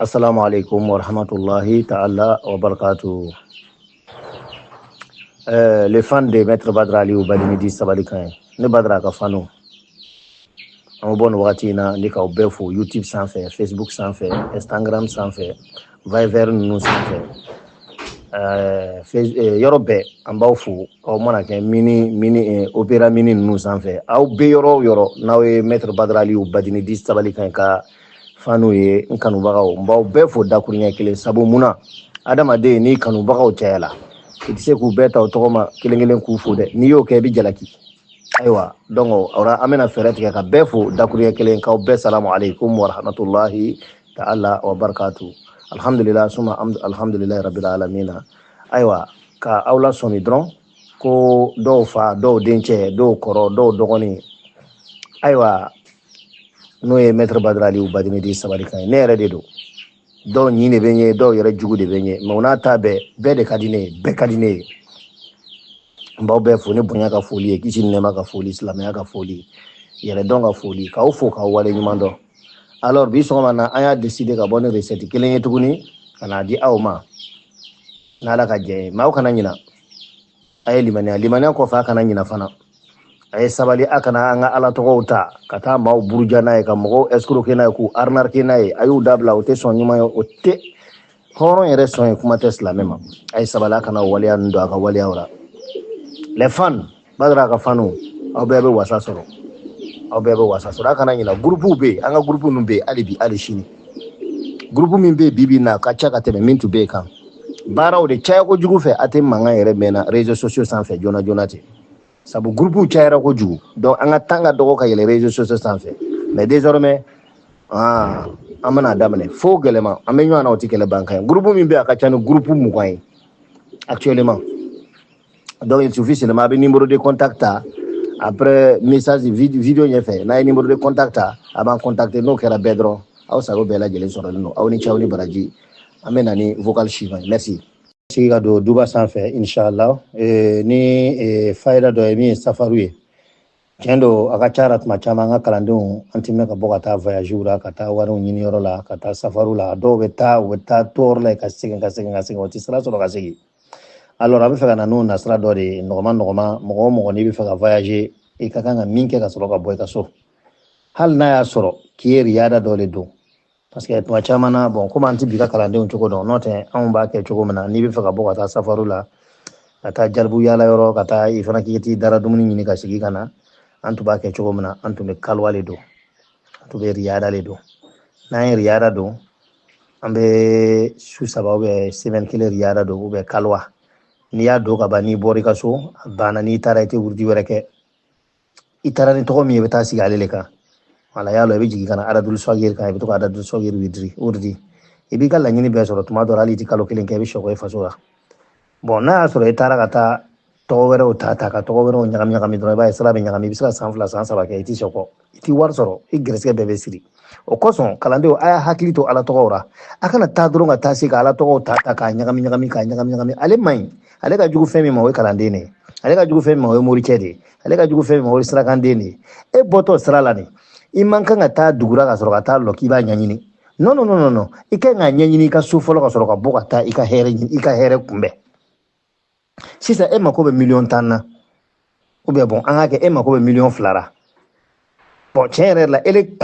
Assalamu alaikum wa rahmatullahi ta'ala wa barakatuh. Les fans de Maître Badra Aliou Badini dit Sabalikan ye. Ne Badra ka fanu. An bɛ bɔ nin wagati in na ni k'aw bɛɛ fo YouTube sanfɛ, Facebook sanfɛ, Instagram sanfɛ, Viber ninnu sanfɛ. Yɔrɔ bɛɛ an b'aw fo. Aw mana kɛ mini mini Opera mini ninnu sanfɛ. Aw bɛ yɔrɔ o yɔrɔ n'aw ye Maître Badra Aliou Badini dit Sabalikan ka fanu ye, n kanubagaw, n b'aw bɛɛ fo dakuruɲɛ kelen. Sabu mun na? Adamaden, n'i kanubagaw cayala, i tɛ se k'u bɛɛ ta o tɔgɔ ma kelen kelen k'u fo dɛ. N'i y'o kɛ, i bɛ jalaki. Ayiwa, donc o an bɛna fɛɛrɛ tigɛ ka bɛɛ fo dakuruɲɛ kelen, k'aw bɛɛ salamu aleykum wa rahmatulahi ta'ala wa barakatu. Alhamdulillah suma alhamdulilahi rabbil alamina. Ayiwa, ka aw lasɔmi dɔrɔn ko dɔw fa, dɔw dencɛ, dɔw kɔrɔ, dɔw dɔgɔnin, ayiwa, n'o ye Maître Badra Aliou Badini dit Sabalikan ye. Ne yɛrɛ de don. Dɔw ɲin de bɛ n ye, dɔw yɛrɛ jugu de bɛ n ye, mɛ o n'a ta bɛɛ, bɛɛ de ka di ne ye, bɛɛ ka di ne ye. N b'aw bɛɛ fo ni bonya ka foli ye, kisi ni nɛɛma ka foli, silamɛya ka foli, yɛrɛdɔn ka foli, k'aw fo k'aw wale ɲuman dɔn. Alors, bi sɔgɔma na, an y'a décidé ka bɔ ni recette kelen ye tuguni ka n'a di aw ma n'Ala ka jɛ ye. Mɛ aw kana ɲina, a ye limaniya. Limaniya kɔfɛ, a kana ɲina fana, a ye sabali. A kana an ka Ala tɔgɔw ta ka taa maaw buruja n'a ye, ka mɔgɔw escroquer n'a ye, k'u arnaquer n'a ye. A y'u dabila, o tɛ sɔn ɲuman ye, o tɛ hɔrɔn yɛrɛ sɔn ye, kuma tɛ silamɛ ma. A ye sabali, a kana waleya ninnu don a ka waleyaw la. Les fans, Badara ka fanu, aw bɛɛ bɛ wasa sɔrɔ, aw bɛɛ bɛ wasa sɔrɔ. A kana ɲina, groupe bɛ yen, an ka groupe ninnu bɛ yen hali bi, hali sini. Groupe min bɛ yen bi bi in na, a ka ca ka tɛmɛ min tun bɛ yen kan. Baaraw de caya kojugu fɛ, a tɛ mankan yɛrɛ mɛnna réseaux sociaux sanfɛ joona joona ten, sabu groupe cayara kojugu. Donc an ka temps ka dɔgɔ ka yɛlɛ réseaux sociaux sanfɛ. Mais désormais, ah, an bɛna daminɛ fo gɛlɛma, an bɛ ɲɔgɔn na, o tɛ kɛlɛ ban kan ye. Groupe min bɛ yen, a ka ca ni groupe 20 ye actuellement. Donc il suffit seulement a bɛ numéro de contact ta après message vidéo ɲɛfɛ. N'a ye numéro de contact ta, a b'an contacter. N'o kɛra bɛɛ dɔrɔn, aw sago bɛɛ lajɛlen sɔrɔlen don. Aw ni ce, aw ni baraji. An bɛ na ni vocal suivant ye. Merci. Sigi ka don duba sanfɛ inshallah ni fayida dɔ ye min ye safaru ye. Tiɲɛ don, a ka ca la, tuma caman an ka kalandenw, an ti mɛn ka bɔ ka taa voyage la, ka taa wariw ɲini yɔrɔ la, ka taa safaru la. Dɔw bɛ taa, u bɛ taa tɔɔrɔ la ka segin, ka segin, ka segin, o tɛ sira sɔrɔ ka segin. Alors a bɛ fɛ ka na n'o nasira dɔ de ye, nɔgɔma nɔgɔma. Mɔgɔ o mɔgɔ n'i bɛ fɛ ka voyager, i ka kan ka min kɛ ka sɔrɔ ka bɔ i ka so, hali n'a y'a sɔrɔ k'i ye riyada dɔ de don, parce que tuma caman na, bon, komi an ti bi ka kalandenw cogo dɔn, n'o tɛ anw b'a kɛ cogo min na, n'i bɛ fɛ ka bɔ ka taa safaru la, ka taa jalibu yaala yɔrɔ, ka taa i fana k'i t'i dara dumuni ɲini ka sigi ka na, an tun b'a kɛ cogo min na, an tun bɛ kaliwa le don, an tun bɛ riyada le don. N'an ye riyada don, an bɛ su 3 ou bien semaine kelen riyada don ou bien kaliwa. N'i y'a don ka ban, n'i bɔra i ka so, a banna. N'i taara, i tɛ wurudi wɛrɛ kɛ. I taara ni tɔgɔ min ye, i bɛ taa sigi ale le kan. Wala y'a lɔ, i bɛ jigin ka na aradulu sɔgiri kan, i bɛ to ka aradulu sɔgiri wurudi wurudi, i b'i ka laɲini bɛɛ sɔrɔ. Tuma dɔ la, hali i tɛ kalo kelen kɛ, i bɛ sɔgɔ i faso la. Bon, n'a y'a sɔrɔ i taara ka taa tɔgɔ wɛrɛw ta ta, ka tɔgɔ wɛrɛw ɲagami ɲagami dɔrɔn, i b'a ye sira bɛ ɲagami. I bɛ se ka san 2, san 3 kɛ, i tɛ sɔgɔ, i tɛ wari sɔrɔ, i gɛrɛsɛgɛ bɛɛ bɛ siri. O kosɔn, kalandenw, a y'a hakili to Ala tɔgɔw la. A kana taa dɔrɔn ka taa se ka Ala tɔgɔw ta ta, k'a ɲagami ɲagami, k'a ɲagami ɲagami. Ale man ɲi. Ale ka jugu fɛn min ma, o ye kalanden de ye. Ale ka jugu fɛn min ma, o ye moricɛ de ye. Ale ka jugu fɛn min ma, o ye sirakanden de ye. E bɔtɔ sira la nin, i man kan ka taa dugura ka sɔrɔ ka taa lɔ k'i b'a ɲɛɲini. Non, non, non, non, i ka kan k'a ɲɛɲini i ka so fɔlɔ, ka sɔrɔ ka bɔ ka taa i ka hɛrɛ ɲini, i ka hɛrɛ kunbɛn. Sisan e mako bɛ miliyɔn 10 na, ou bien, bon, an k'a kɛ e mako bɛ miliyɔn 2 la. Bon, tiɲɛ yɛrɛ la, ele